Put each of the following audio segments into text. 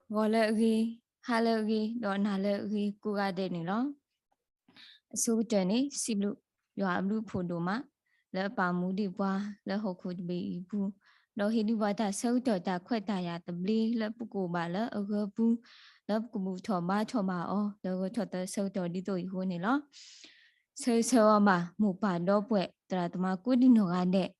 ဂီၤလၢအဂ့ၤ, ဟါလၢအဂ့ၤ, ဒီးနၤလၢအဂ့ၤ ကိးဂၤဒဲးန့ၣ်လီၤ. အဆိကတၢၢ်န့ၣ် စံးဘျုးယွၤအဘျုးအဖှိၣ်ဒိၣ်မး လၢအပာ်မူဒံးပှၤလၢဟီၣ်ခိၣ်တဘ့ၣ်အံၤအပူၤ, ဒီးဟ့ၣ်ဒုးပှၤတၢ်ဆၢကတီၢ်တၢ်ခွဲးတၢ်ယာ်သဘျ့လၢပကအိၣ်ဘၣ်လၢအဂၢၤပူၤ, လၢပကဘူၣ်ထီၣ်ဘါထီၣ်ဘၣ်အီၤလၢဂဲၤထီၣ်သၢဆၢကတီၢ်ဒ်သိးအံၤအဃိန့ၣ်လီၤ. ဆၢဂ့ၤဆၢဝါဘၣ် မိၢ်ပၢ်ဒီပုၢ်ဝဲၢ် သရၣ်သမါကိးဒံနီၢ်ဂၤဒဲး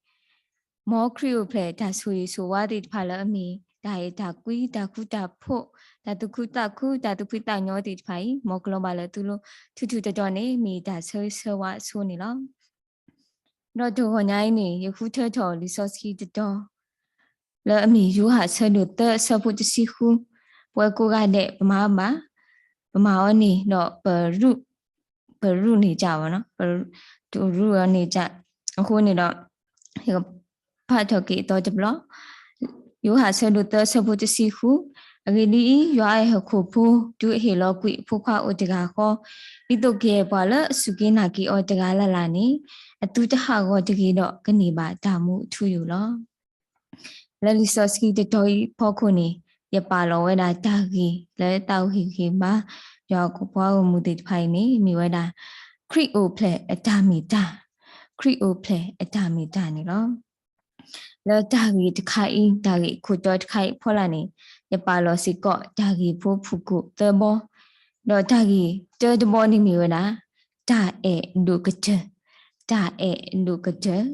မ်ခရံာ်အိၣ်ဖျဲၣ်တၢ်ဆိၣ်ဂ့ၤဆိၣ်ဝါသ့ၣ်တဖၣ်လၢအမ့ၢ် တၢ်အဲၣ်တၢ်ကွံ တၢ်ဃူတၢ်ဖိး တၢ်သူၣ်ခုသးခု တၢ်သူၣ်ဖှံသးညီသ့ၣ်တဖၣ်အံၤ မ်ကလီၤဘၣ်လၢသုလိၤ ထူးထူးတီၤတီၤန့ၣ် မ့ၢ်တၢ်ဆၢဂ့ၤဆၢဝါအဆိန့ၣ်လီၤ. ဒီးတဂီၤညါအံၤန့ၣ် ယဃုထၢထီၣ်လံာ်စီဆှံတတီၤ လၢအမ့ၢ်ယိၤဟၣ်အဆၢဒိၣ်သၢအဆၢဖိတဆံဃု, ပဝဲကိးဂၤဒဲး ပမၤဘၣ်, ပမၤအီၤန့ၣ်ဒီး ပရူးန့ၢ်ကၢ်ဝဲ, ပရူးအီၤန့ၢ်ကၢ်, အဃိန့ၣ်ဒီး ယကဖးထီၣ်က့ၤအသီတဘျီ, ယိၤဟၣ်အဆၢဒိၣ်သၢအဆၢဖိတဆံဃု, အဂ့ၢ်ဒ်အံၤ, ယွၤအဲၣ်ဟီၣ်ခိၣ်ဖိ တုၤအဟ့ၣ်လီၤကွံာ်အဖိခွါအိၣ်တဂၤဃီ, ဒ်သိးကယဲၢ်ပှၤလၢအစူၢ်က့ၤနာ်က့ၤအီၤတဂၤလၢ်လၢ်န့ၣ် အသုတဟးဂီၤတဂ့ၤဒီး ကန့ၢ်ဘၣ်တၢ်မူအထူအယိာ်လီၤ. လၢလံာ်စီဆှံတတီၤအံၤအဖီခိၣ်န့ၣ် ယပာ်လီၤဝဲဒၣ်တၢ်ဂ့ၢ်လၢတၢ်အိၣ်ဟ့ၣ်ဂံၢ်ဟ့ၣ်ဘါ ယွၤအဖိခွါအဂီၢ်မုၢ်သ့ၣ်တဖၣ်အံၤန့ၣ် မ့ၢ်ဝဲဒၣ် ခရံာ်အိၣ်ဖျဲၣ်အတၢ်မ့ၢ်တၢ်, ခရံာ်အိၣ်ဖျဲၣ်အတၢ်မ့ၢ်တၢ်န့ၣ်လီၤ. လၢတၢ်ဂ့ၢ်တခါအံၤ တၢ်ဂ့ၢ်ခိၣ်တီတခါအံၤအဖီလာ်န့ၣ် ယပာ်လီၤစ့ၢ်ကီး တၢ်ဂ့ၢ်ဖိဖုၣ်ကိာ်သၢဘီ, ဒီးတၢ်ဂ့ၢ်တၢတဘီန့ၣ်မ့ၢ်ဝဲဒၣ် တၢ်အဲၣ်အဒိၣ်ကတၢၢ်, တၢ်အဲၣ်အဒိၣ်ကတၢၢ်,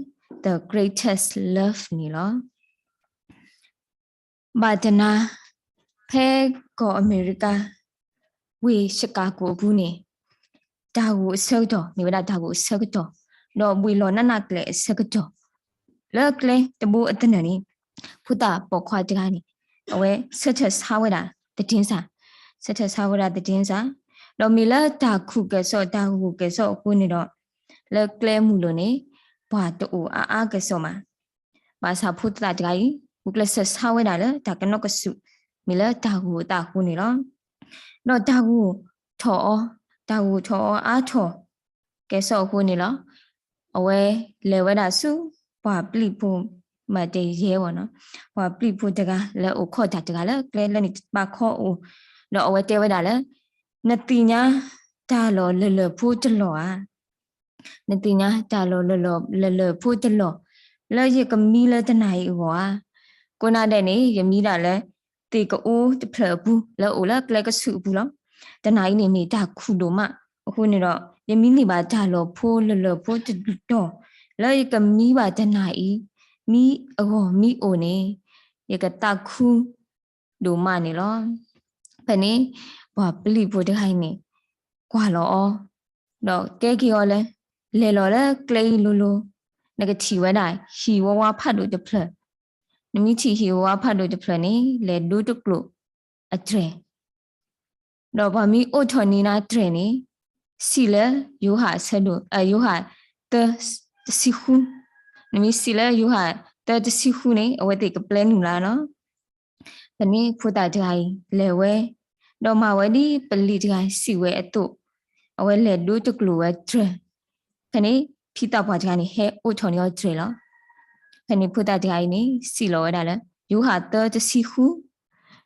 the greatest love န့ၣ်လီၤ. ဘၣ်တနၤ ဖဲကီၢ်အမဲရကၤ ဝ့ၢ် Chicago အပူၤန့ၣ် တၢ်ဂိၢ်အဆၢကတီၢ် မ့ၢ်ဝဲဒၣ်တၢ်ဂိၢ်အဆၢကတီၢ်, ဒီးဝ့ၢ်လီၤနးနးကျဲအဆၢကတီၢ်, လၢကျဲတဘိအသနၢၣ်န့ၣ် ဖိသၣ်ပိာ်ခွါတဂၤန့ၣ် အဝဲဆၢထၢၣ်ဆါဝဲဒၣ်သတ့ၢ်စၢ်, ဆၢထၢၣ်ဆါဝဲဒၣ်သတ့ၢ်စၢ်, ဒီးမ့ၢ်လၢတၢ်ခူၣ်ကဲၣ်ဆိး တၢ်ဂိၢ်ကဲၣ်ဆိးအဃိန့ၣ်ဒီး လၢကျဲမုၢ်လိၤန့ၣ် ပှၤတအိၣ်အါအါကဲၣ်ဆိးမး ဘၣ်ဆၣ်ဖိသၣ်တဂၤအံၤ ဂုာ်ကျဲးစၢးဆါဝဲဒၣ်လၢတၢ်ကနီၣ်ကစူး မ့ၢ်လၢတၢ်ဂိၢ်အသးအဃိန့ၣ်လီၤ. ဒီးတၢ်ဂိၢ်ထီၣ်အီၤ, တၢ်ဂိၢ်ထီၣ်အီၤအါထီၣ် ကဲၣ်ဆိးအဃိန့ၣ်လီၤ. အဝဲလဲၤဝဲဒၣ်ဆူ ပှၤပျံၤဖိ မၤတဲယဲဝဲနီၤ, ပှၤပျံၤဖိတဂၤလၢအအိၣ်ခိးတၢ်တဂၤလၢကျဲလၢန့ၣ်တဘၣ်ခီအိၣ်, ဒီးအဝဲတဲဝဲဒၣ်လၢ နသ့ၣ်ညါတၢ်လီၢ်လၢလၢၢ်ဖိတလီၢ်ဧါ. နသ့ၣ်ညါတၢ်လီၢ်လၢလၢၢ်ဖိတလီၢ် လၢယကမံလၢတနၤအံၤအဂီၢ်ဧါ. ကိးနၤဒဲးန့ၣ် ယမံဒၣ်လၢ သ့ၣ်ကအိတဖျၢၣ်အပူၤ လၢအအိၣ်လၢကျဲကဆူးအပူၤလီၤ. တနၤအံၤန့ၣ်မ့ၢ်တၢ်ခူၣ်ဒိၣ်မး အဃိန့ၣ်ဒီး ယမံန့ၢ်ဘၣ်တၢ်လီၢ်ဖိလၢလၢၢ်ဖိတတီၤ လၢယကမံဘၣ်တနၤအံၤ မံအဂီၢ်မံအိၣ်န့ၣ် ယကသးခူ ဒိၣ်မးန့ၣ်လီၤ. ဖဲန့ၣ် ပှၤပျံၤဖိတဂၤအံၤန့ၣ် ကွၢ်လီၤအီၤ ဒီးတဲက့ၤအီၤလၢ လဲၤလီၤလၢကျဲအံၤလိၤလိၤ နကထံၣ်ဝဲဒၣ်ဟံၣ်ဝါဝါဖးဒိၣ်တဖျၢၣ်, နမ့ၢ်ထံၣ်ဟံၣ်ဝါဝါဖးဒိၣ်တဖျၢၣ်န့ၣ် လဲၤဒိတကျိာ်အတြဲၤ ဒီးပှၤမ့ၢ်အိးထီၣ်န့ၢ်နၤတြဲၤန့ၣ် စံးလၢယိၤဟၣ်အဆၢဒိၣ် ယိၤဟၣ်သၢတဆံဃု, နမ့ၢ်စံးလၢယိၤဟၣ်သၢတဆံဃုန့ၣ် အဝဲသ့ၣ်ကပျဲနုာ်လၢ်လီၤ. ဖဲန့ၣ်ဖိသၣ်တဂၤအံၤလဲၤဝဲ, ဒီးမၤဝဲဒ်ပလံၤတဂၤစံးဝဲအသိး, အဝဲလဲၤဒိတကျိာ်ဝဲတြဲၤ ဖဲန့ၣ် ဖံသးပှၢ်တဂၤန့ၣ် ဟဲအိးထီၣ်န့ၢ်အီၤတြဲၤလီၤ. ဖဲန့ၣ်ဖိသၣ်တဂၤအံၤန့ၣ် စံးလီၤဝဲဒၣ်လၢ ယိၤဟၣ်သၢတဆံဃု,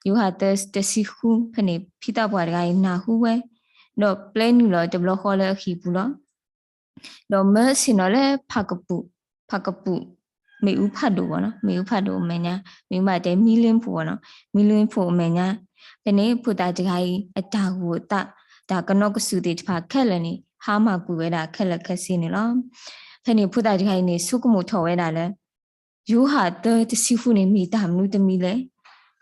ယိၤဟၣ်သၢတဆံဃု, ဖဲန့ၣ် ဖံသးပှၢ်တဂၤအံၤနၢ်ဟူဝဲ, ဒီးပျဲနုာ်လီၤတဘျီဃီလၢအဟံၣ်ပူၤလီၤ. ဒီးမၢဆ့ၣ်နီၤလၢဖးကပူၤ, ဖးကပူၤ မ့ၣ်အူဖးဒိၣ်ဘၣ်နီၤ, မ့ၣ်အူဖးဒိၣ်အမဲာ်ညါ, မ့ၢ်ဘၣ်တဲ မံလ့ဖိဘၣ်နီၤ, မံလ့ဖိအမဲာ်ညါ, ဖဲန့ၣ်ဖိသၣ်တဂၤအံၤ အတၢ်ဂိၢ်အသး, တၢ်ကနီၣ်ကစူၢ်သ့ၣ်တဖၣ်ခဲလၢာ်န့ၣ် ဟါမၢ်ကွံာ်ဝဲဒၣ်ခဲလၢာ်ခဲဆ့န့ၣ်လီၤ. ဖဲန့ၣ်ဖိသၣ်တဂၤအံၤန့ၣ် ဆိကမိၣ်ထီၣ်ဝဲဒၣ်လၢ ယိၤဟၣ်သၢတဆံဃုန့ၣ် မ့ၢ်တၢ်မနုၤတမံၤလဲၣ်.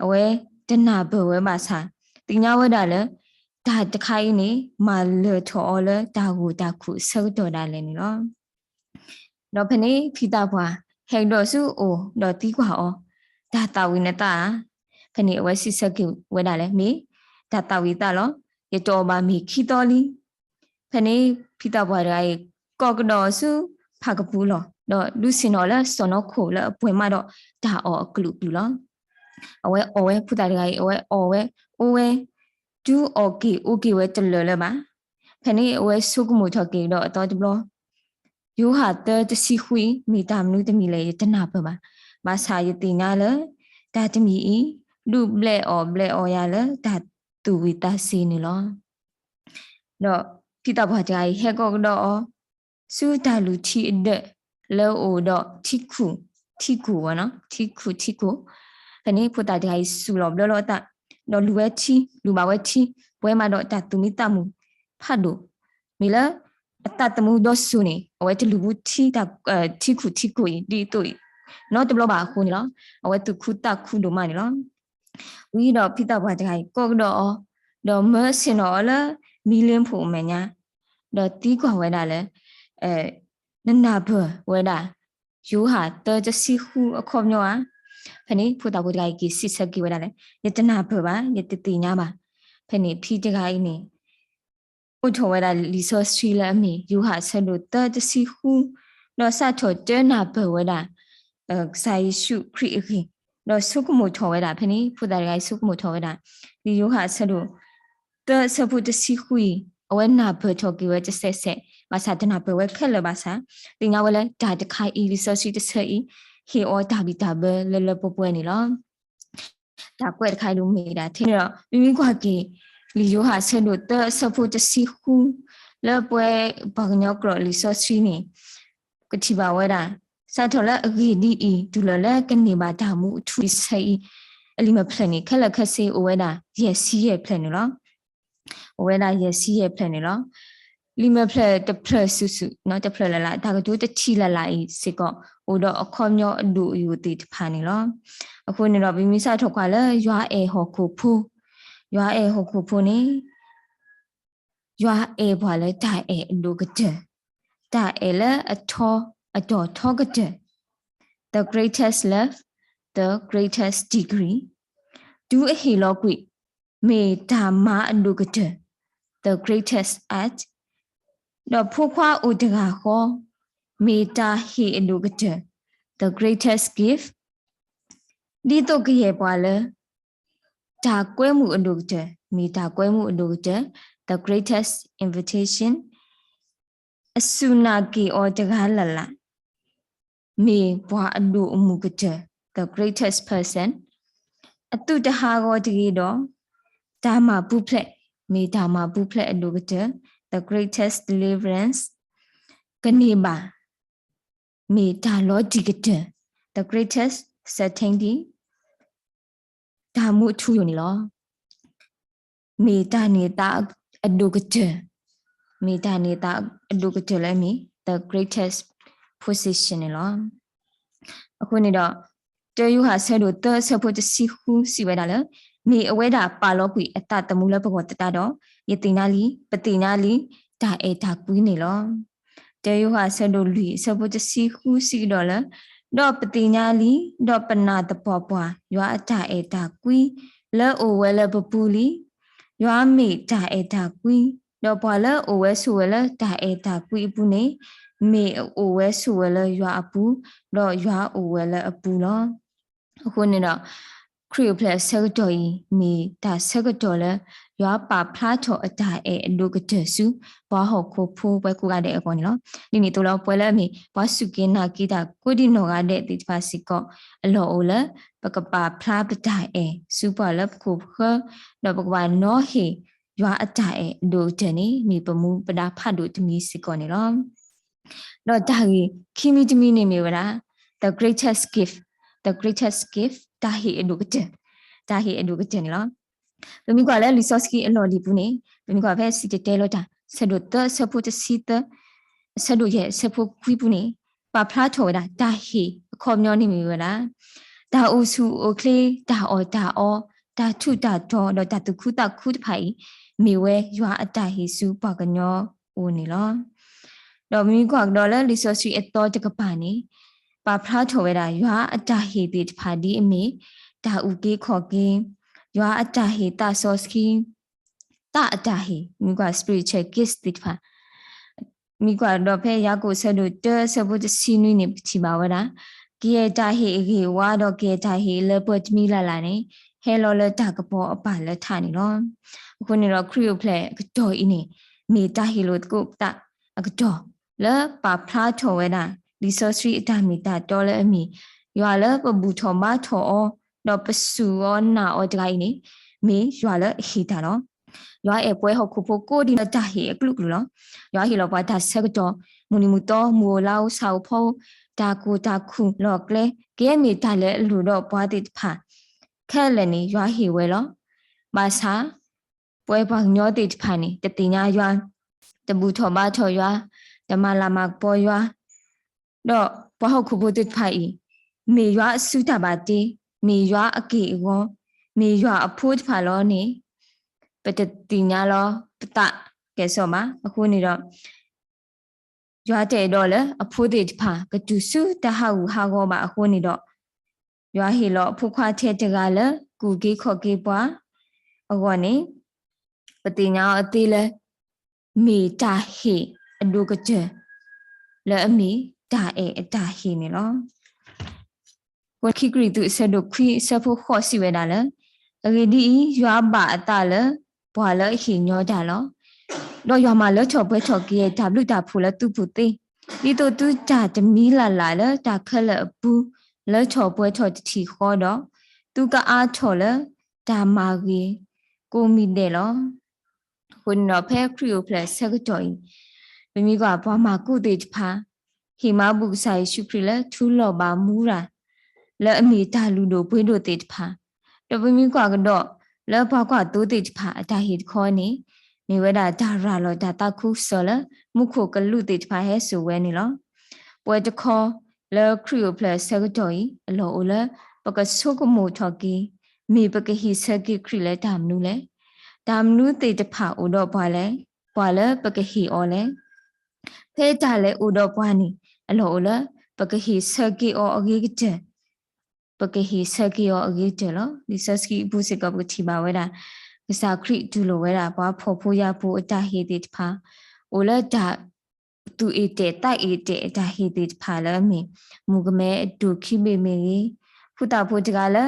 အဝဲတနၢ်ပၢၢ်ဝဲဘၣ်ဆၣ်, သ့ၣ်ညါဝဲဒၣ်လၢ တၢ်တခါအံၤန့ၣ် မၤလၢာ်ထီၣ်အီၤလၢတၢ်ဂိၢ်တၢ်ခူၣ်အဆၢကတီၢ်ဒၣ်လဲာ်န့ၣ်လီၤ. ဒီးဖဲန့ၣ် ဖံသးပှၢ် ဟဲကဒီးဆူအအိၣ်ဒီးသံကွၢ်အီၤ, တၢ်သၣ်ဝံၤနသးဧါ. ဖဲန့ၣ်အဝဲစံးဆၢက့ၤဝဲဒၣ်လၢ မ့ၢ်တၢ်သၣ်ဝံၤသးလီၤ. ယတအီၣ်ဘၣ်မ့ၤခံသီလံ. ဖဲန့ၣ် ဖံသးပှၢ်တဂၤအံၤ ကိးကဒီးဆူဖးကပူၤလီၤ. ဒီးဒုးဆ့ၣ်နီၤလၢစီၢ်နီၤခိၣ်လၢအပှဲၤမးဒီးတၢ်အီၣ်အကလုာ်ကလုာ်လီၤ. အဝဲအီၣ်ဝဲ ဖိသၣ်တဂၤအံၤ အဝဲအီၣ်ဝဲ အိၣ်ဝဲ တုၤအီၣ်က့ၤအိၣ်က့ၤဝဲတလၢာ်လၢၤဘၣ်. ဖဲန့ၣ်အဝဲဆိကမိၣ်ထီၣ်က့ၤဒီးအသီတဘျီ, ယိၤဟၣ်သၢတဆံဃုအံၤ မ့ၢ်တၢ်မနုၤတမံၤလဲၣ် ယတနၢ်ပၢၢ်ဘၣ်. ဘၣ်ဆၣ်ယသ့ၣ်ညါလၢ တၢ်တမံၤအံၤ ဒုးဘျဲးအီၣ်ဘျဲးအီယၤလၢတၢ်သူၣ်ဝံၣ်သးစ့ၤန့ၣ်လီၤ. ဒီးဖံသးပှၢ်တဂၤအံၤ ဟဲကိးကဒီးအီၤ ဆူတၢ်လူၤထံအဒၢး လၢအအိၣ်ဒီးထံခူၣ်ထံကိၢ်ဝဲနီၤ, ထံခူၣ်ထံကိၢ်. ဖဲန့ၣ် ဖိသၣ်တဂၤအံၤ စူၢ်လီၤဘျၢလီၤအသး, ဒီးလူၤဝဲထံ, လူၤဘၣ်ဝဲထံ, ပှဲၤမးဒီးတၢ်သူၣ်မံသးမုာ်ဖးဒိၣ်, မ့ၢ်လၢအသးသမူဒီစိၤန့ၣ် အဝဲတလူၤဘူးထံ, ထံခူၣ်ထံကိၢ်အံၤ ဒ်သိးအံၤ နီတဘျီဘၣ်အဃိန့ၣ်လီၤ. အဝဲသူၣ်ခုသးခုဒိၣ်မးန့ၣ်လီၤ. ဝံၤဒီးဖံသးပှၢ်တဂၤအံၤ ကိးကဒီးအီၤ, ဒီးမၢဆ့ၣ်နီၤအီၤလၢ မံလ့ဖိအမဲာ်ညါ, ဒီးသံကွၢ်ဝဲဒၣ်လၢ နနၢ်ပၢၢ်ဝဲဒၣ် ယိၤဟၣ်သၢတဆံဃုအခီပညီဧါ. ဖဲန့ၣ် ဖိသၣ်ဖိတဂၤအံၤ က့ၤစံးဆၢက့ၤဝဲဒၣ်လၢ ယတနၢ်ပၢၢ်ဘၣ်, ယတသ့ၣ်ညါဘၣ်. ဖဲန့ၣ် ဖံတဂၤအံၤန့ၣ် အိးထီၣ်ဝဲဒၣ်လံာ်စီဆှံလၢအမ့ၢ် ယိၤဟၣ်အဆၢဒိၣ်သၢတဆံဃု, ဒီးစးထီၣ်တၢနၢ်ပၢၢ်ဝဲဒၣ် ကစၢ်ယ့ၣ်ၡူးခရံာ်အဂ့ၢ်, ဒီးဆိကမိၣ်ထီၣ်ဝဲဒၣ်, ဖဲန့ၣ် ဖိသၣ်တဂၤအံၤဆိကမိၣ်ထီၣ်ဝဲဒၣ် လံာ်ယိၤဟၣ်အဆၢဒိၣ်သၢအဆၢဖိတဆံဃုအံၤ အဝဲနၢ်ပၢၢ်ထီၣ်က့ၤဝဲတစဲးစဲး, ဘၣ်ဆၣ်တနၢ်ပၢၢ်ဝဲခဲလၢာ်ဘၣ်ဆၣ်, သ့ၣ်ညါဝဲလၢ တၢ်တခါအံၤ လံာ်စီဆှံတဆၢအံၤ ဟ့ၣ်အီၤတၢ်ဘံၣ်တၢ်ဘၢလၢလၢပှဲၤပှဲၤန့ၣ်လီၤ. တၢ်ကွဲးတခါအံၤဒ်မ့ၢ်ဒၣ်ထဲန့ၣ်ဒီး မ့မ့ၢ်ကွၢ်က့ၤ လံာ်ယိၤဟၣ်အဆၢဒိၣ်သၢအဆၢဖိတဆံဃု လၢပဝဲပှၤကညီကျိာ်လံာ်စီဆှံန့ၣ် ကထံၣ်ဘၣ်ဝဲဒၣ် စးထီၣ်လၢအဂ့ၢ်ဒ်အံၤ တုၤလီၤလၢကန့ၢ်ဘၣ်တၢ်မူအထူအယိာ်ဆၢအံၤ အလံာ်မဲာ်ဖျၢၣ်န့ၣ် ခဲလၢာ်ခဲဆ့အိၣ်ဝဲဒၣ် ယဲၢ်ဆံယဲၢ်ဖျၢၣ်န့ၣ်လီၤ. အိၣ်ဝဲဒၣ်ယဲၢ်ဆံယဲၢ်ဖျၢၣ်န့ၣ်လီၤ. လံာ်မဲာ်ဖျၢၣ်တဖျၢၣ်စုာ်စုာ် တဖျၢၣ်လၢ်လၢ် တၢ်ကတိၤတထံၣ်လၢ်လၢ်အံၤစ့ၢ်ကီး အိၣ်ဒီးအခီပညီအဒိၣ်အယိာ်သ့ၣ်တဖၣ်န့ၣ်လီၤ. အဃိန့ၣ်ဒီး ပမ့ၢ်စးထီၣ်ကွၢ်လၢ ယွၤအဲၣ်ဟီၣ်ခိၣ်ဖိ, ယွၤအဲၣ်ဟီၣ်ခိၣ်ဖိန့ၣ် ယွၤအဲၣ်ပှၤလၢတၢ်အဲၣ်အဒိၣ်ကတၢၢ်, တၢ်အဲၣ်လၢအထီအတီၤထီကတၢၢ်, the greatest love, the greatest degree. တုၤအဟ့ၣ်လီၤကွံာ် မ့ၢ်တၢ်မၤအဒိၣ်ကတၢၢ်, the greatest act. ဒီးဖိခွါအိၣ်တဂၤဃီ မ့ၢ်တၢ်ဟ့ၣ်အဒိၣ်ကတၢၢ်, the greatest gift. ဒ်သိးကယဲၢ်ပှၤလၢ တၢ်ကွဲမုာ်အဒိၣ်ကတၢၢ်, မ့ၢ်တၢ်ကွဲမုာ်အဒိၣ်ကတၢၢ်, the greatest invitation. အစူၢ်နာ်က့ၤအီၤတဂၤလၢ်လၢ် မ့ၢ်ပှၤအဒိၣ်အမုၢ်ကတၢၢ်, the greatest person. အသုတဟးဂီၤတဂ့ၤဒီး တၢ်မၤပူၤဖျဲး, မ့ၢ်တၢ်မၤပူၤဖျဲးအဒိၣ်ကတၢၢ်, the greatest deliverance. ကန့ၢ်ဘၣ် မ့ၢ်တၢ်လီၤတံၢ်ကတၢၢ်, the greatest certainty. တၢ်မူအထူအယိာ်န့ၣ်လီၤ. မ့ၢ်တၢ်န့ၢ်သါအဒိၣ်ကတၢၢ်, မ့ၢ်တၢ်န့ၢ်သါအဒိၣ်ကတၢၢ်လၢအမ့ၢ် the greatest possession န့ၣ်လီၤ. အဃိန့ၣ်ဒီး တၢယိၤဟၣ်အဆၢဒိၣ်သၢအဆၢဖိတဆံဃုစံးဝဲဒၣ်လၢ မ့ၢ်အဝဲဒၣ်ပာ်လီၤကွံာ်အသးသမူလၢပဂီၢ်သတးဒီး ယသ့ၣ်ညါလံ, ပသ့ၣ်ညါလံ တၢ်အဲၣ်တၢ်ကွံန့ၣ်လီၤ. တၢယိၤဟၣ်အဆၢဒိၣ်လွံၢ်အဆၢဖိတဆံဃုစံးကဒီးလၢ ဒီးပသ့ၣ်ညါလံ, ဒီးပနၢ်သပှၢ်ပှၢ် ယွၤအတၢ်အဲၣ်တၢ်ကွံ လၢအအိၣ်ဝဲလၢပပူၤလံ. ယွၤမ့ၢ်တၢ်အဲၣ်တၢ်ကွံ, ဒီးပှၤလၢအအိၣ်ဝဲဆိးဝဲလၢတၢ်အဲၣ်တၢ်ကွံအပူၤန့ၣ် မ့ၢ်အအိၣ်ဝဲဆိးဝဲလၢယွၤအပူၤ, ဒီးယွၤအိၣ်ဝဲလၢအပူၤလီၤ. အဃိန့ၣ်ဒီး ခရံာ်အိၣ်ဖျဲၣ်အဆၢကတီၢ်အံၤ မ့ၢ်တၢ်ဆၢကတီၢ်လၢ ယွၤပာ်ဖျါထီၣ်အတၢ်အဲၣ်အဒိၣ်ကတၢၢ်ဆူ ပှၤဟီၣ်ခိၣ်ဖိပှၤကိးဂၤဒဲးအဂီၢ်န့ၣ်လီၤ. ဒ်န့ၣ်အသိးလီၤ ပဝဲလၢအမ့ၢ် ပှၤစူၢ်က့ၤနာ်က့ၤတၢ်ကိးဒံနီၢ်ဂၤဒဲးသ့ၣ်တဖၣ်စ့ၢ်ကီး အလီၢ်အိၣ်လၢ ပကပာ်ဖျါပတၢ်အဲၣ်ဆူပှၤလၢပခိၣ်ပဃၢၤ, ဒီးပကဘၣ်နီၤဟ့ၣ် ယွၤအတၢ်အဲၣ်အဒိၣ်ကတၢၢ်န့ၣ် မ့ၢ်ပမူပဒါဖးဒိၣ်တမံၤစ့ၢ်ကီးန့ၣ်လီၤ. ဒီးတၢ်ဂ့ၢ်ခံမံၤတမံၤန့ၣ်မ့ၢ်ဝဲဒၣ် the greatest gift, the greatest gift တၢ်ဟ့ၣ်အဒိၣ်ကတၢၢ်, တၢ်ဟ့ၣ်အဒိၣ်ကတၢၢ်န့ၣ်လီၤ. ပမ့ၢ်ကွၢ်လၢလံာ်စီဆှံအလီၢ်လံၤပူၤန့ၣ် ပမ့ၢ်ကွၢ်ဖဲစံၣ်တဲၤတဲလီၤတၢ် အဆၢဒိၣ်သၢအဆၢဖိတဆံသၢ, အဆၢဒိၣ်ယဲၢ်အဆၢဖိခွံပူၤန့ၣ် ပာ်ဖျါထီၣ်ဝဲဒၣ် တၢ်ဟ့ၣ်အခီပညီန့ၣ်မ့ၢ်ဝဲဒၣ် တၢ်အိၣ်ဆူၣ်အိၣ်ချ့, တၢ်အီၣ်တၢ်အီ, တၢ်ထူးတၢ်တီၤ ဒီးတၢ်သူၣ်ခုသးခုတဖၣ်အံၤ မ့ၢ်ဝဲယွၤအတၢ်ဟ့ၣ်ဆူပှၤကညီအအိၣ်န့ၣ်လီၤ. ဒီးပမ့ၢ်ကွၢ်ကဒီးလၢလံာ်စီဆှံအသီတကပၤန့ၣ် ပာ်ဖျါထီၣ်ဝဲဒၣ် ယွၤအတၢ်ဟ့ၣ်သ့ၣ်တဖၣ်ဒ်အမ့ၢ် တၢ်အုၣ်က့ၤခီၣ်က့ၤ, ယွၤအတၢ်ဟ့ၣ်သးစီဆှံ, သးအတၢ်ဟ့ၣ်, မ့ၢ်ကွၢ် spiritual gifts သ့ၣ်တဖၣ် မ့ၢ်ကွၢ်ဒီးဖဲယၤကိာ်အဆၢဒိၣ်တၢအဆၢဖိတဆံနွံန့ၣ် ပထံၣ်ဘၣ်ဝဲဒၣ် ကယဲၢ်တၢ်ဟ့ၣ်အဂ့ၤအဝါ ဒီးကယဲၢ်တၢ်ဟ့ၣ်လၢပှဲၤတမံၤလၢ်လၢ်န့ၣ် ဟဲလီၤလၢတၢ်ကပီၤအပၢ်လၢထးန့ၣ်လီၤ. အဃိန့ၣ်ဒီး ခရံာ်အိၣ်ဖျဲၣ်အကတီၢ်အံၤန့ၣ် မ့ၢ်တၢ်ဟ့ၣ်လိာ်သကိးပသးအကတီၢ် လၢပာ်ဖျါထီၣ်ဝဲဒၣ် လံာ်စီဆှံအတၢ်မ့ၢ်တၢ်တီလၢအမ့ၢ် ယွၤလၢပဘူၣ်ထီၣ်ဘါထီၣ်အီၤ ဒီးပစူၢ်အီၤနာ်အီၤတဂၤအံၤန့ၣ် မ့ၢ်ယွၤလၢအဟ့ၣ်တၢ်လီၤ. ယွၤအဲၣ်ပှဲၤဟီၣ်ခိၣ်ဖိကိးဒံးလၢတၢ်ဟ့ၣ်အကလုာ်ကလုာ်လီၤ. ယွၤဟ့ၣ်လီၤပှၤတၢ်ဆၢကတီၢ်, မုၢ်နံၤမုၢ်သီ, မုၢ်အိၣ်လါအိၣ်ဆၣ်အိၣ်ဖီအိၣ်, တၢ်ကိၢ်တၢ်ခူၣ်လီၢ်ကျဲ, ကယဲၢ်မ့ၢ်တၢ်လၢအလိၣ်ဒီးပှၤသ့ၣ်တဖၣ် ခဲလၢာ်န့ၣ် ယွၤဟ့ၣ်ဝဲလီၤ. ဘၣ်ဆၣ် ပဝဲပှၤကညီသ့ၣ်တဖၣ်န့ၣ် တသ့ၣ်ညါယွၤ, တဘူၣ်ထီၣ်ဘါထီၣ်ယွၤ, တမၤလၤမၤကပီၤယွၤ, ဒီးပှၤဟီၣ်ခိၣ်ဖိသ့ၣ်တဖၣ်အံၤ မ့ၢ်ယွၤအစုတၢ်ဘၣ်တ့, မ့ၢ်ယွၤအက့ၢ်အဂီၤ, မ့ၢ်ယွၤအဖိတဖၣ်လီၤန့ၣ် ပတသ့ၣ်ညါလီၤပသးကဲၣ်ဆိးဘၣ်. အဃိန့ၣ်ဒီး ယွၤတအဲၣ်ဒိးလၢအဖိသ့ၣ်တဖၣ် ကတုၤဆူတၢ်ဟးဂူာ်ဟးဂီၤဘၣ်အဃိန့ၣ်ဒီး, ယွၤဟ့ၣ်လီၤအဖိခွါထဲတဂၤလၢ ကူၣ်က့ၤခီၣ်က့ၤပှၤအဂီၢ်န့ၣ် ပသ့ၣ်ညါအီၤသ့လၢ မ့ၢ်တၢ်ဟ့ၣ်အဒိၣ်ကတၢၢ် လၢအမ့ၢ်တၢ်အဲၣ်အတၢ်ဟ့ၣ်န့ၣ်လီၤ. ခံကရံၣ်သူး အဆၢဒိၣ်ခွံ အဆၢဖိဃိး စံးဝဲဒၣ်လၢ, အဂ့ၢ်ဒ်အံၤ, ယွၤဘၣ်အသးလၢ ပှၤလၢအဟ့ၣ်ညီတၢ်လီၤ. ဒီးယွၤမၤလၢထီၣ်ပှဲၤထီၣ်က့ၤ တၢ်ဘျုးတၢ်ဖှိၣ်လၢသုပူၤသ့, ဒ်သိးသုတၢ်တမံၤလၢ်လၢ်လၢတၢ်ခဲလၢာ်အပူၤ လၢထီၣ်ပှဲၤထီၣ်တထံၣ်ဃီဒီး, သုကအါထီၣ်လၢတၢ်မၤဂ့ၤကိးမံၤဒဲးလီၤ. အဃိန့ၣ်ဒီး ဖဲခရံာ်အိၣ်ဖျဲၣ်အဆၢကတီၢ်အံၤ, ပမ့ၢ်ကွၢ်ပှၤမၤကူၣ်သ့ၣ်တဖၣ် ဟ့ၣ်မၤဘူၣ်ကစၢ်ယ့ၣ်ၡူးခရံာ်လၢထူလီၢ်ဘၣ်မူရၤ လၢအမ့ၢ်တၢ်လုၢ်ဒိၣ်ပှ့ၤဒိၣ်သ့ၣ်တဖၣ်, ဒီးပမ့ၢ်ကွၢ်ကဒီးလၢပှၤကွၢ်သိသ့ၣ်တဖၣ်အတၢ်ဟ့ၣ်တခီန့ၣ်, မ့ၢ်ဝဲဒၣ်တၢ်ရၤလီၤတၢ်သးခုကစီၣ်လၢ မူခိၣ်ကလူးသ့ၣ်တဖၣ်ဟဲစိာ်ဝဲန့ၣ်လီၤ. ပှဲၤတခီလၢခရံာ်အိၣ်ဖျဲၣ်အဆၢကတီၢ်အံၤ အလီၢ်အိၣ်လၢပကဆိကမိၣ်ထီၣ်က့ၤ, မ့ၢ်ပကဟ့ၣ်ဆၢက့ၤခရံာ်လၢတၢ်မနုၤလဲၣ်. တၢ်မနုၤသ့ၣ်တဖၣ်အိၣ်ဒီးပှၤလဲၣ်, ပှၤလၢပကဟ့ၣ်အီၤလဲၣ်. ဖဲတၢ်လဲၤအိၣ်ဒီးပှၤန့ၣ် အလီၢ်အိၣ်လၢ ပကဟ့ၣ်ဆၢက့ၤအီၤအဂ့ၤကတၢၢ်, ပကဟ့ၣ်ဆၢက့ၤအီၤအဂ့ၤကတၢၢ်လီၤ. လံာ်စီဆှံအပူၤစ့ၢ်ကီး ပကထံၣ်ဘၣ်ဝဲဒၣ် ကစၢ်ခရံာ်တူၢ်လိာ်ဝဲဒၣ် ပှၤဖှီၣ်ဖိယာ်ဖိအတၢ်ဟ့ၣ်သ့ၣ်တဖၣ်, အိၣ်လၢတၢ် သူၣ်အ့ၣ်တဲာ်သးအ့ၣ်တဲာ်အတၢ်ဟ့ၣ်သ့ၣ်တဖၣ်လၢအမ့ၢ် မုၣ်ကမဲအဒိၣ်ခံဘ့ၣ်မ့ၢ်ဂ့ၤ, ဖိသၣ်ဖိတဂၤလၢ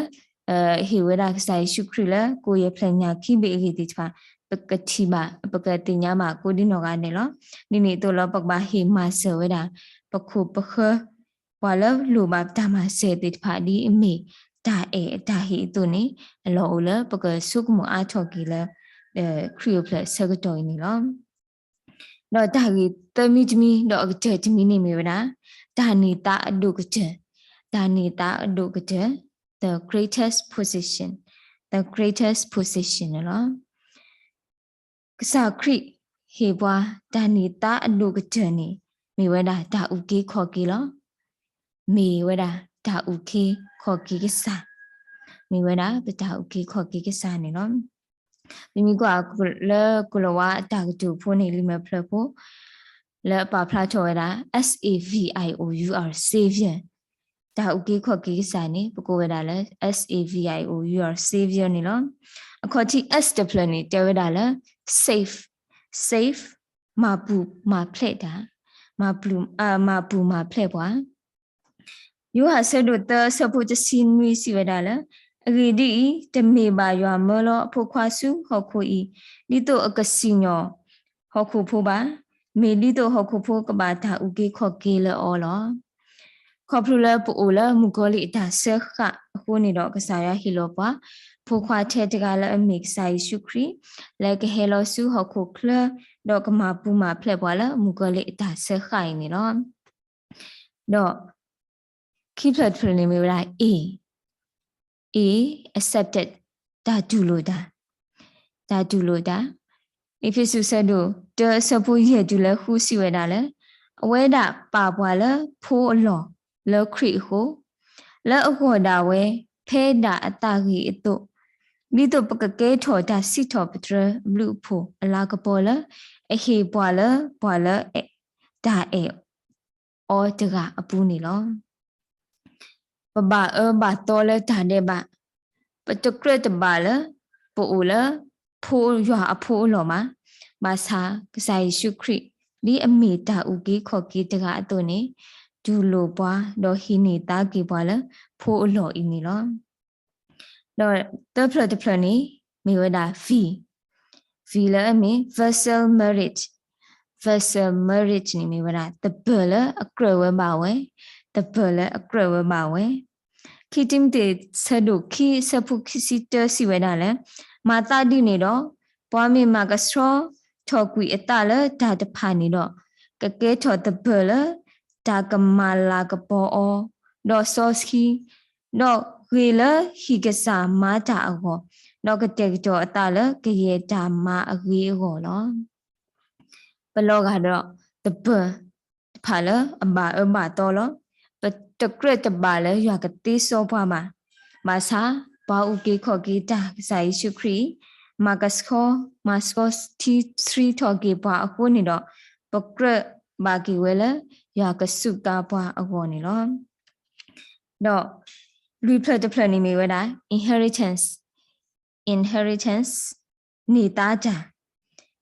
ဟ့ၣ်ဝဲဒၣ်ကစၢ်ယ့ၣ်ၡူးခရံာ်လၢ ကိၣ်ယဲၢ်ဖျၢၣ်ညၣ်ခံဘ့ၣ်အဂ့ၢ်သ့ၣ်တဖၣ်, ပကထံၣ်ဘၣ် ပကသ့ၣ်ညါဘၣ်ကိးဒ်နီၢ်ဂၤဒဲးလီၤ. ဒ်န့ၣ်အသိးလီၤ ပကဘၣ်ဟ့ၣ်မၤစၢၤဝဲဒၣ် ပခိၣ်ပဃၢၤ ပှၤလၢလိၣ်ဘၣ်ပတၢ်မၤစၢၤသ့ၣ်တဖၣ် ဒ်အမ့ၢ်တၢ်အဲၣ်အတၢ်ဟ့ၣ်အသိးန့ၣ် အလီၢ်အိၣ်လၢပကဆိကမိၣ်အါထီၣ်က့ၤလၢ ခရံာ်အိၣ်ဖျဲၣ်အဆၢကတီၢ်အံၤန့ၣ်လီၤ. ဒီးတၢ်ဂ့ၢ်သၢမံၤတမံၤ ဒီးအကတၢၢ်တမံၤန့ၣ်မ့ၢ်ဝဲဒၣ် တၢ်န့ၢ်သါအဒိၣ်ကတၢၢ်, တၢ်န့ၢ်သါအဒိၣ်ကတၢၢ်, the greatest possession, the greatest possession န့ၣ်လီၤ. ကစၢ်ခရံာ်ဟ့ၣ်ပှၤတၢ်န့ၢ်သါအဒိၣ်ကတၢၢ်န့ၣ် မ့ၢ်ဝဲဒၣ်တၢ်အုၣ်က့ၤခီၣ်က့ၤလီၤ. မ့ၢ်ဝဲဒၣ်တၢ်အုၣ်က့ၤခီၣ်က့ၤကစၢ်, မ့ၢ်ဝဲဒၣ်ပတၢ်အုၣ်က့ၤခီၣ်က့ၤကစၢ်န့ၣ်လီၤ. ပမ့ၢ်ကွၢ်လၢကိၤလၤဝါအတၢ်ကတိၤဖိန့ၣ် လံာ်မဲာ်ဖျၢၣ်ဖိ လၢအပာ်ဖျါထီၣ်ဝဲဒၣ် S A V I O U R, Savior, တၢ်အုၣ်က့ၤခီၣ်က့ၤကစၢ်န့ၣ် ပကိးဝဲဒၣ်လၢ S A V I O U R, Savior န့ၣ်လီၤ. အခီၣ်ထံး S တဖျၢၣ်န့ၣ် တဲဝဲဒၣ်လၢ save, save, မၤပူၤမၤဖျဲးတၢ်, မၤပူၤမၤဖျဲးပှၤ ယိၤဟၣ်အဆၢဒိၣ်သၢ အဆၢဖိတဆံနွံစံးဝဲဒၣ်လၢ, အဂ့ၢ်ဒ်အံၤ, တမ့ၢ်ဘၣ်ယွၤမၢလီၤအဖိခွါဆူဟီၣ်ခိၣ်အံၤ ဒ်သိးအကစံၣ်ညီၣ်ဟီၣ်ခိၣ်ဖိဘၣ်, မ့ၢ်ဒ်သိးဟီၣ်ခိၣ်ဖိကဘၣ်တၢ်အုၣ်က့ၤခီၣ်က့ၤလၢအီၤလီၤ. ခီဖျိလၢပအိၣ်လၢမုၣ်ကီၤလံၢ်အတၢ်စၢဃာ်အဃိန့ၣ်ဒီး ကစၢ်ယွၤဟ့ၣ်လီၤပှၤ ဖိခွါထဲတဂၤလၢအမ့ၢ်ကစၢ်ယ့ၣ်ၡူးခရံာ် လၢကဟဲလီၤဆူဟီၣ်ခိၣ်ချၢ ဒီးကမၤပူၤမၤဖျဲးပှၤလၢမုၣ်ကီၤလံၢ်အတၢ်စၢဃာ်အံၤန့ၣ်လီၤ. ဒီးခံဖျၢၣ်တဖျၢၣ်န့ၣ်မ့ၢ်ဝဲဒၣ် A, A, accepted, တၢ်တူၢ်လိာ်တၢ်, တၢ်တူၢ်လိာ်တၢ်. အ့းဖ့းစူးအဆၢဒိၣ်တၢ အဆၢဖိယဲၢ်တုၤလၢဃုစံးဝဲဒၣ်လၢ, အဝဲဒၣ်ပာ်ပှၤလၢဖိအလီၢ်လၢခရံာ်အဃိ, လၢအဂီၢ်ဒၣ်ဝဲဖဲဒၣ်အသးဂ့ၤအသိး, ဒ်သိးပကကဲထီၣ်တၢ်စံးထီၣ်ပတြၢၤအဘျုးအဖှိၣ်အလၤကပီၤလၢ အဟ့ၣ်ပှၤလၢပှၤလၢတၢ်အဲၣ် အီၤတဂၤအပူၤန့ၣ်လီၤ. ပဘၣ်အၢဘၣ်သီလၢတၢ်ဒဲးဘး, ပတကြၢးတဘၣ်လၢ ပအိၣ်လၢဖိယွၤအဖိအလီၢ်ဘၣ်. ဘၣ်ဆၣ်ကစၢ်ယ့ၣ်ၡူးခရံာ် ဒ်အမ့ၢ်တၢ်အုၣ်က့ၤခီၣ်က့ၤတဂၤအသိးန့ၣ် တူၢ်လိာ်ပှၤ ဒီးဟံးန့ၢ်သါက့ၤပှၤလၢဖိအလီၢ်အံၤန့ၣ်လီၤ. ဒီးသၢဖျၢၣ်တဖျၢၣ်န့ၣ် မ့ၢ်ဝဲဒၣ် V, V လၢအမ့ၢ် vessel merit, vessel merit န့ၣ်မ့ၢ်ဝဲဒၣ် သပၢၤလၢအကြၢးဝဲဘၣ်ဝဲ, သပၢၤလၢအကြၢးဝဲဘၣ်ဝဲ. ခံတံၤမသ့း ဆၢဒိၣ်ခံ အဆၢဖိခံဆံတၢ စံးဝဲဒၣ်လၢ မၤသးဒ်န့ၣ်ဒီး, ပှၤမ့ၢ်မၤကဆှီထီၣ်ကွံာ်အသးလၢတၢ်တဖၣ်န့ၣ်ဒီး, ကကဲထီၣ်သပၢၤလၢတၢ်ကမၤလၤကပီၤအီၤ, ဒီးစီဆှံ, ဒီးဂ့ၤလၢဟံၣ်ကစၢ်မၤတၢ်အဂီၢ်, ဒီးကတဲာ်ကတီၤအသးလၢကယဲၢ်တၢ်မၤအဂ့ၤအဂီၢ်လီၤ. ပလီၤဂာ်ဒီးသပၢၤတဖၣ်လၢအဘၣ်အၢဘၣ်သီလီၤ. ပတကြၢးတဘၣ်လၢယွၤကသ့စီပှၤဘၣ်. ဘၣ်ဆၣ်, ပှၤအုၣ်က့ၤခီၣ်က့ၤတၢ် ကစၢ်ယ့ၣ်ၡူးခရံာ် မၤကဆှီ, မၤဆှီထံဆှံထီၣ်က့ၤပှၤအဃိန့ၣ်ဒီး, ပကြၢးဘၣ်က့ၤဝဲလၢယွၤကစူးကါပှၤအဂီၢ်န့ၣ်လီၤ. ဒီးလွံၢ်ဖျၢၣ်တဖျၢၣ်န့ၣ်မ့ၢ်ဝဲဒၣ် inheritance, inheritance န့ၢ်သါတၢ်,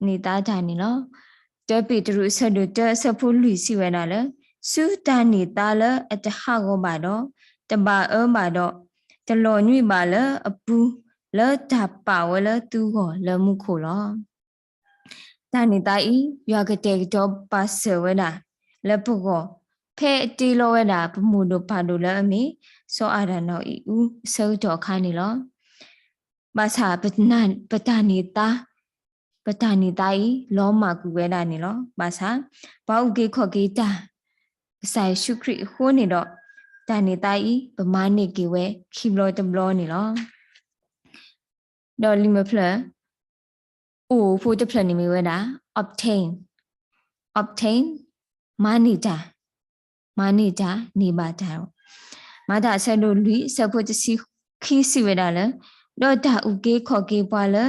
န့ၢ်သါတၢ်န့ၣ်လီၤ. တၢပ့းတရူးအဆၢဒိၣ်တၢ အဆၢဖိလွံၢ် စံးဝဲဒၣ်လၢ ဆူတၢ်န့ၢ်သါလၢအတဟးဂီၤဘၣ်ဒီး, တဘၣ်အၢဘၣ်ဒီး, တလီၤညွံးဘၣ်လၢအပူၤ, လၢတၢ်ပာ်ဝဲလၢသုဂီၢ်လၢမူခိၣ်လီၤ. တၢ်န့ၢ်သါအံၤ ယွၤကတဲာ်ကတီၤပာ်စၢၤဝဲဒၣ်လၢပဂီၢ်, ဖဲအတ့လီၤဝဲဒၣ်ပမိၢ်ဒိၣ်ပၢ်ဒိၣ်လၢအမ့ၢ် စီၤအၤဒၣ်နီၢ်အံၤအူအဆၢကတီၢ်အခါန့ၣ်လီၤ. ဘၣ်ဆၣ် ပတၢ်န့ၢ်သါ, ပတၢ်န့ၢ်သါအံၤ လီၤမၢ်ကွံာ်ဝဲဒၣ်န့ၣ်လီၤ. ဘၣ်ဆၣ် ပှၤအုၣ်က့ၤခီၣ်က့ၤတၢ် ကစၢ်ယ့ၣ်ၡူးခရံာ်အဃိန့ၣ်ဒီး, တၢ်န့ၢ်သါအံၤ ပမၤန့ၢ်က့ၤဝဲခံဘျီတဘျီန့ၣ်လီၤ. ဒီးလံာ်မဲာ်ဖျၢၣ် အိၣ်ဖိတဖျၢၣ်န့ၣ်မ့ၢ်ဝဲဒၣ် obtain, obtain မၤန့ၢ်တၢ်, မၤန့ၢ်တၢ်, န့ၢ်ဘၣ်တၢ်. မၤတၢ်အဆၢဒိၣ်လွံၢ် အဆၢဖိတဆံခံ စံးဝဲဒၣ်လၢ ဒီးတၢ်အုၣ်က့ၤခီၣ်က့ၤပှၤလၢ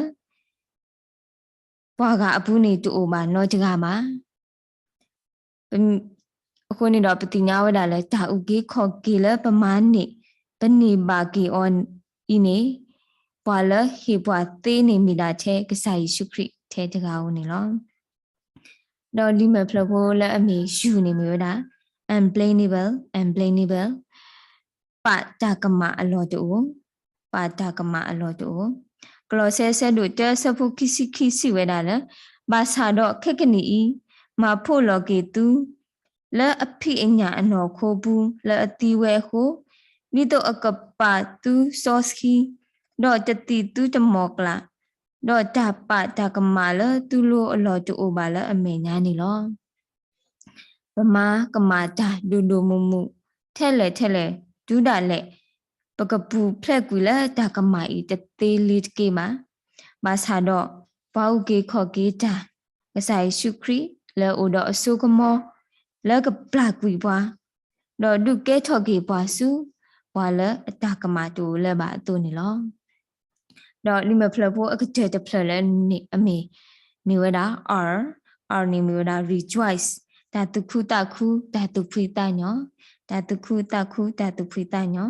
ပှၤဂၤအပူၤန့ၣ်တအိၣ်ဘၣ်နီတဂၤဘၣ်. အဃိန့ၣ်ဒီး ပသ့ၣ်ညါဝဲဒၣ်လၢ တၢ်အုၣ်က့ၤခီၣ်က့ၤလၢပမၤန့ၢ်, ပန့ၢ်ဘၣ်က့ၤအီၤအံၤန့ၣ်, ပှၤလၢဟ့ၣ်ပှၤသ့န့ၣ်မ့ၢ်ဒၣ်ထဲကစၢ်ယ့ၣ်ၡူးခရံာ်ထဲတဂၤဧိၤန့ၣ်လီၤ. ဒီးလံာ်မဲာ်ဖျၢၣ်ဖိလၢအမ့ၢ်ယူၤန့ၣ်မ့ၢ်ဝဲဒၣ် unblameable, unblameable ပာ်တၢ်ကမၣ်အလီၢ်တအိၣ်, ပာ်တၢ်ကမၣ်အလီၢ်တအိၣ်. ကလီးစဲ အဆၢဒိၣ်တၢ အဆၢဖိခံဆံခံ စံးဝဲဒၣ်လၢ ဘၣ်ဆၣ်ဒီးခဲကနံၣ်အံၤ မၤဖှိၣ်လီၤက့ၤသု လၢအဖံးအညၣ်အနီၢ်ခိပူၤလၢအသံဝဲအဃိ, ဒ်သိးအကပာ်သုစီဆှံ, ဒီးတသံၣ်သုတမီၢ်ကျၢ်, ဒီးတၢ်ပာ်တၢ်ကမၣ်လၢသုလိၤအလီၢ်တအိၣ်ဘၣ်လၢအမဲာ်ညါန့ၣ်လီၤ. ပမၤကမၣ်တၢ်ဒိၣ်ဒိၣ်မုၢ်မုၢ် ထဲလဲၣ်ထဲလဲၣ် တုၤဒၣ်လဲာ် ပကပူၤဖျဲးကွံာ်လၢတၢ်ကမၣ်အံၤတသ့လၢၤတက့ၢ်ဘၣ်. ဘၣ်ဆၣ်ဒီး ပှၤအုၣ်က့ၤခီၣ်က့ၤတၢ် ကစၢ်ယ့ၣ်ၡူးခရံာ် လၢအအိၣ်ဒီးအစိကမီၤ လၢကပျၢ်ကွံာ်ပှၤ ဒီးဒုးကဲထီၣ်က့ၤပှၤဆူ ပှၤလၢအတၢ်ကမၣ်တအိၣ်လၢၤဘၣ်အသိးန့ၣ်လီၤ. ဒီးလံာ်မဲာ်ဖျၢၣ်ဖိအကတၢၢ်တဖျၢၣ်လၢအမ့ၢ်, မ့ၢ်ဝဲဒၣ် R, R န့ၣ်မ့ၢ်ဝဲဒၣ် rejoice, တၢ်သူၣ်ခုသးခု, တၢ်သူၣ်ဖှံသးညီ, တၢ်သူၣ်ခုသးခု, တၢ်သူၣ်ဖှံသးညီ.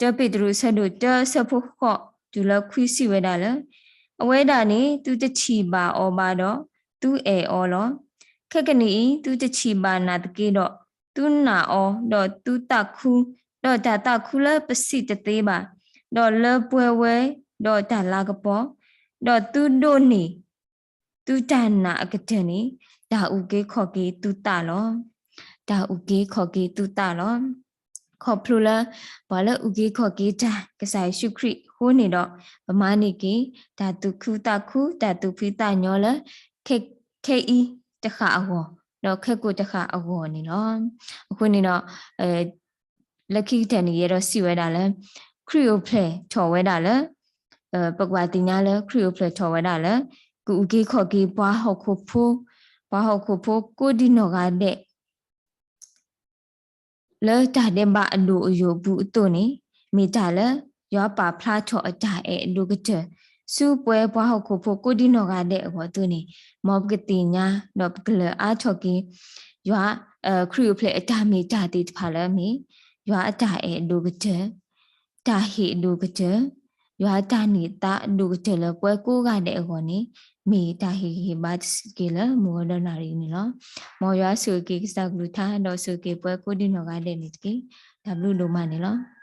တၢပ့းတရူး အဆၢဒိၣ်တၢ အဆၢဖိဃိး တုၤလၢခွံ စံးဝဲဒၣ်လၢ အဝဲဒၣ်န့ၣ် သုတထံၣ်ဘၣ်အီၤဘၣ်ဒီး သုအဲၣ်အီၤလီၤ. ခဲကနံၣ်အံၤ သုတထံၣ်ဘၣ်နၢ်သက့ဒီး သုနာ်အီၤ, ဒီးသုသးခု, ဒီးတၢ်သးခုလၢပစံးတသ့ဘၣ်, ဒီးလၢပှဲၤဝဲဒီးတၢ်လၤကပီၤ, ဒီးသုဒိးန့ၢ် သုတၢ်နာ်အကတၢၢ်န့ၣ် တၢ်အုၣ်က့ၤခီၣ်က့ၤသုသးလီၤ. တၢ်အုၣ်က့ၤခီၣ်က့ၤသုသးလီၤ. ခီဖျိလၢ ပှၤလၢအုၣ်က့ၤခီၣ်က့ၤတၢ် ကစၢ်ယ့ၣ်ၡူးခရံာ်အဃိန့ၣ်ဒီး ပမၤန့ၢ်က့ၤ တၢ်သူၣ်ခုသးခု တၢ်သူၣ်ဖှံသးညီလၢ ခဲအံၤတဃၣ်အဂီၢ် ဒီးခဲကိာ်တဃၣ်အဂီၢ်န့ၣ်လီၤ. အဃိန့ၣ်ဒီး လၢခံကတၢၢ်န့ၣ် ယအဲၣ်ဒိးစံးဝဲဒၣ်လၢ ခရံာ်အိၣ်ဖျဲၣ်ထီၣ်ဝဲဒၣ်လၢ ပကဘၣ်သ့ၣ်ညါလၢ ခရံာ်အိၣ်ဖျဲၣ်ထီၣ်ဝဲဒၣ်လၢ ကအုၣ်က့ၤခီၣ်က့ၤပှၤဟီၣ်ခိၣ်ဖိ, ပှၤဟီၣ်ခိၣ်ဖိကိးဒံနီၢ်ဂၤဒဲး လၢတၢ်ဒဲးဘးအဒိၣ်အယိာ်အပူၤအသိးန့ၣ် မ့ၢ်တၢ်လၢ ယွၤပာ်ဖျါထီၣ်အတၢ်အဲၣ်အဒိၣ်ကတၢၢ် ဆူပှၤဟီၣ်ခိၣ်ဖိကိးဒံနီၢ်ဂၤဒဲးအဂီၢ်အသိးန့ၣ် မ်ပကသ့ၣ်ညါ ဒီးပကလၢၢ်အါထီၣ်က့ၤ ယွၤ ခရံာ်အိၣ်ဖျဲၣ်အတၢ်မ့ၢ်တၢ်သ့ၣ်တဖၣ်လၢအမ့ၢ် ယွၤအတၢ်အဲၣ်အဒိၣ်ကတၢၢ်, တၢ်ဟ့ၣ်အဒိၣ်ကတၢၢ်, ယွၤအတၢ်န့ၢ်သါအဒိၣ်ကတၢၢ်လၢပှၤကိးဂၤဒဲးအဂီၢ်န့ၣ် မ့ၢ်တၢ်ဟ့ၣ်ဂံၢ်ဟ့ၣ်ဘါတစဲးတက့ၢ်လၢမုၢ်ဂီၤဒီနၣ်ရံၣ်အံၤန့ၣ်လီၤ. မ်ယွၤဆိၣ်ဂ့ၤက့ၤကစၢ်ကလုၢ်ကထါ ဒီးဆိၣ်ဂ့ၤက့ၤပှၤကိးဒံနီၢ်ဂၤဒဲးန့ၣ်တက့ၢ်. တၢ်ဘျုးဒိၣ်မးန့ၣ်လီၤ.